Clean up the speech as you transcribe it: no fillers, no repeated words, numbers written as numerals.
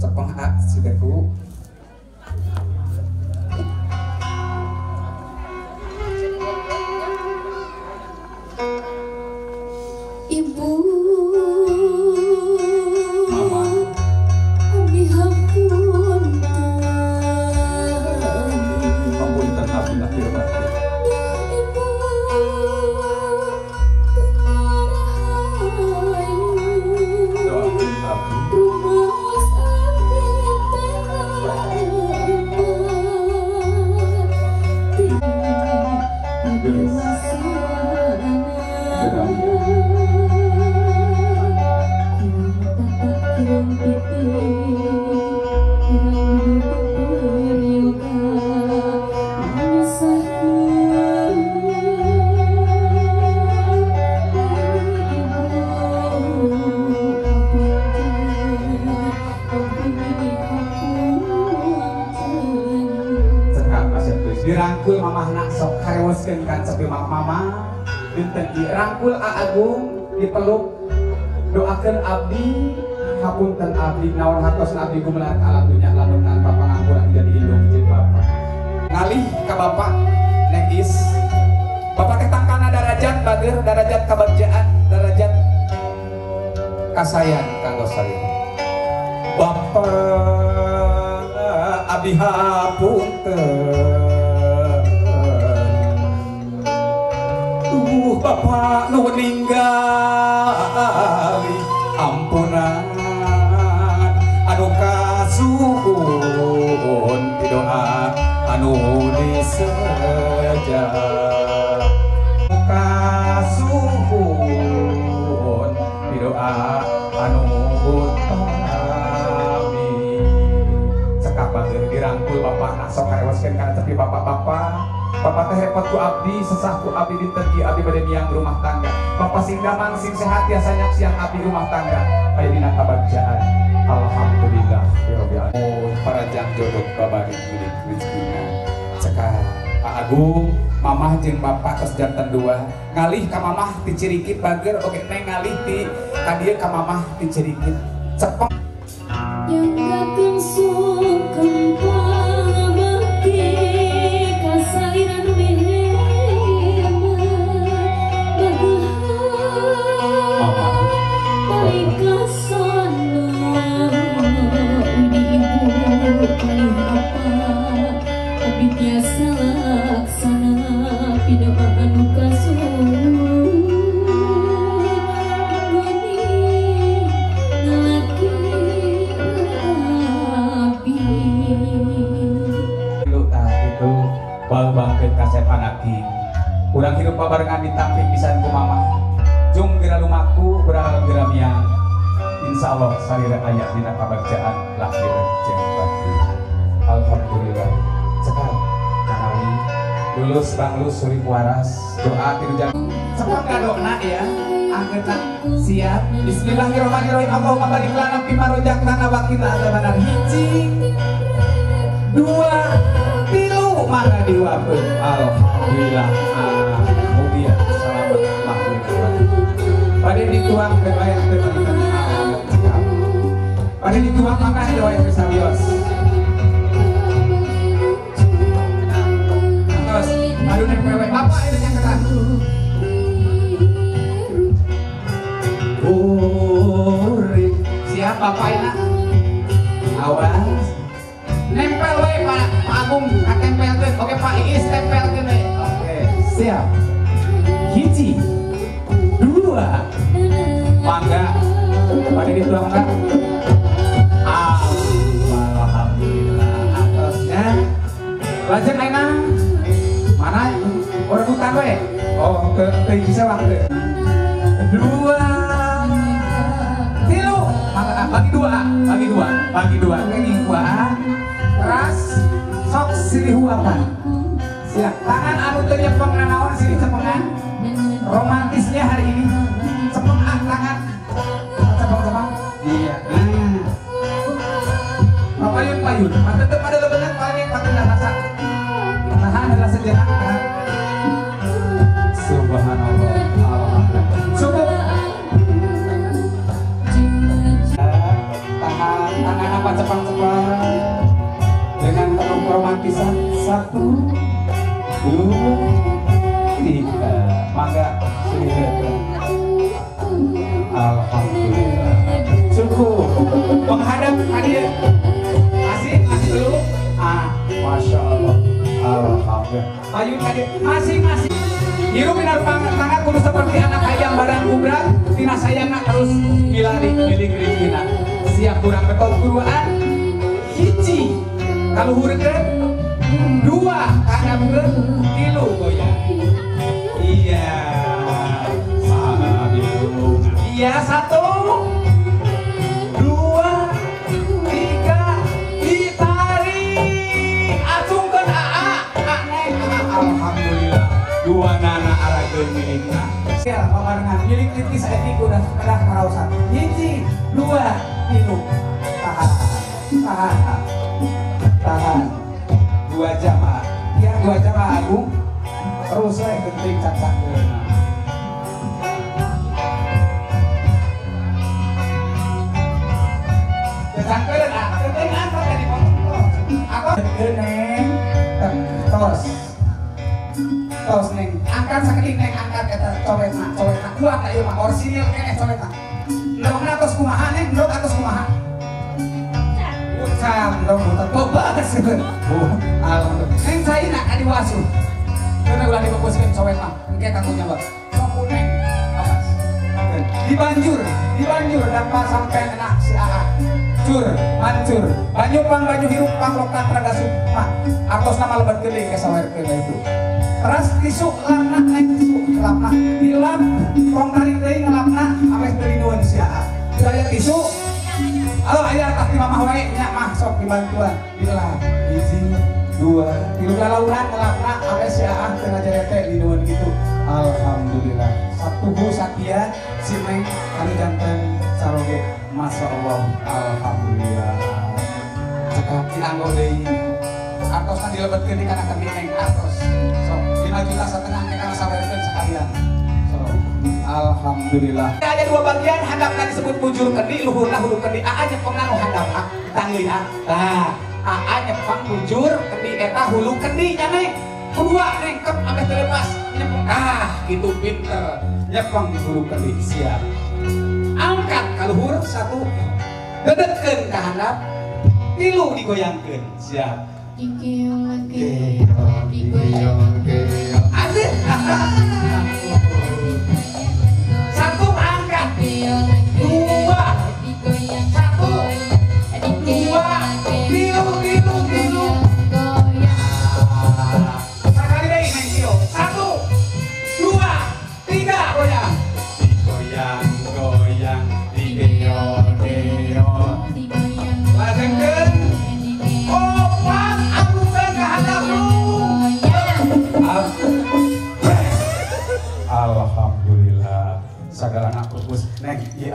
Cepeng hak sideku. Ibu Mama abdi hapunten. Hapunten abdi lahir batin. Ibu Doakeun abdi. Rumaos abdi teh Geus. Dirangkul mamahna sok karewoskeun kan sepi mama dinten ieu rangkul Agung dipeluk doakeun abdi hapunten abdi naon hartosna abdi gumelar ka alam dunya lamun tanpa pangampura jadi indung jeung bapa ngalih ka bapak Neng Is bapak teh tangkana darajat bager darajat kabagjaan darajat kasayan kanggo saya bapak abdi hapunten. Bapak nu ninggali ampunan anu kasuhun di doa anu diseja kasuhun di doa anu utami. Cekap bager dirangkul bapak nasok karewoskeun kana tepi bapak-bapak. Bapak teh repot ku abdi, sesah ku abdi dinten ieu abdi bade miang rumah tangga. Bapak sing damang sing sehat tiasa nyaksian abdi rumah tangga. Aya dina kabagjaan. Alhamdulillah ya rabbil alamin. Parajang jodoh babari milik rezekina. Cekap Pak Agung, mamah jeung bapak tos janten dua. Ngalih ka mamah ti Cirikit bager oge neng ngalih ti ka dieu ka mamah ti Cirikit. Cepeng nyanggakeun sungkem pangabakti kasaliran urang hirup babarengan ditampik pisan ku mamah jung gera lumaku berang gera miang insyaallah salira aya dina kabagjaan lahir jeung batin. Alhamdulillah cekap kanawi lulus banglus suri waras doa tilu jam cepet kadokna ya anggota siap. Bismillahirrahmanirrahim. Allahumma barik lana fima rozaqtana wa qina adzabannar. Hiji dua tilu mangga diwakeun. Alhamdulillah. Mugia selamat lahir batin. Bade dituang teh wae teh cekap. Bade dituang mangga teh wae teh sabios. Terus aduh nempel we bapak ini yang ketan. Urip siap bapak ini. Awas. Nempel we Pak Agung katempelkeun. Oke Pak Iis tempelkeun we. Oke, siap. Hiji, dua, mangga. Pada dituang kan? Alhamdulillah. Atasnya. Lajeng ayeuna mana orang hutan we? Oh, ke bisa waktu. Dua, tilu. Mangga bagi dua, bagi dua, bagi dua. Ini dua. Keras, sok silih huapan. Siap. Tangan anu teu nyepeng nanaon silih cepengan. Romantisnya hari ini. Cepeng ah tangan. Cepeng-cepeng. Iya. Nah. Papayun-payun. Tetep ada lebenan paling pakai rasa. Tahan adalah sejenak tahan. Subhanallah. Alhamdulillah. Cukup. Tahan. Tangan apa cepang-cepang dengan penuh keromantisan. 1, 2, 3. Mangga sini. Alhamdulillah. Cukup. Menghadap hadir. Masih dulu. Ah, masya Allah. Alhamdulillah. Ayo hadir. Masing-masing. Hirup minar tangan kudu seperti anak ayam barang gubrak. Tina sayangna terus milari milik rizkina. Siap kurang betul guruan. 1 kaluhurkeun, 2 kandapkeun, 3 goyang. Iya. Sama biru. Iya, 1, 2, 3, ditarik. Acungkeun aa, neng. Alhamdulillah. Dua nana arageun milikna. Ya, paparengan milik Rizky saeutik udah kedah karaosan. 1, 2, 3. Tahan. Tahan. Tahan. 2 jam. Ya, 2 jam Agung. Terus we genting cak-cakeun. Cak-cakeun ah, genting angkat tadi potong. Aku neng tos. Tos neng, angkat sakedik neng, angkat eta cowetna, cowetna kuat ieu mah orsinil keneh cowetna. Ndogna tos kumaha neng, ndog atos kumaha? Ucap, ndog buta tobat seueur. Oh, alhamdulillah. Neng caina ka diwasuh. Keuna ulah dibeboskeun cowet mah, engke kanggo nyawa. Sok ku neng, awas. Dibanjur, dibanjur dapat sampai kena si AA. Cur, mancur, banyu pang banyu hirup pang lokat raga sukma. Atos nama lebat geuning ke sawerkeun itu. Teras tisu lapna neng tisu lapna dilap tong tarik deui ngelapna ameh teu si AA. Daya tisu. Halo aya tah di mamah wae nya mah sok dibantuan. Dilap 1, 2, 3 lalauran ngelapna ameh si AA teu ngajarete linueun gitu. Alhamdulillah. Satuhu satia si neng anu janten saroge. Masya Allah. Alhamdulillah. Cekap dianggo deui. Artosna dilebetkeun di kana kendi neng artos. Sok 5,5 juta ke kana sawerkeun sekalian. Sok. Alhamdulillah. Ada 2 bagian, handapna disebut bujur kendi, luhurna hulu kendi. Aa nyepengna nu handap, tanggeuy a. Tah, aa nyepeng bujur kendi eta hulu kendi nya neng. Kedua neng kep ameh teu lepas nyepeng. Ah, gitu pinter. Nyepeng di hulu kendi siap. Angkat ka luhur 1, dedetkeun ka handap, 3 digoyangkeun. Siap. Asik. 1 angkat, 2, 1, 2, 3, 3, 3. Sekali lagi main sio. 1, 2, 3 goyang. Goyang, goyang, digeyo-geyo. Lajengkeun. Opat adukeun ka handap lu. Alhamdulillah. Sagalana pupus neng.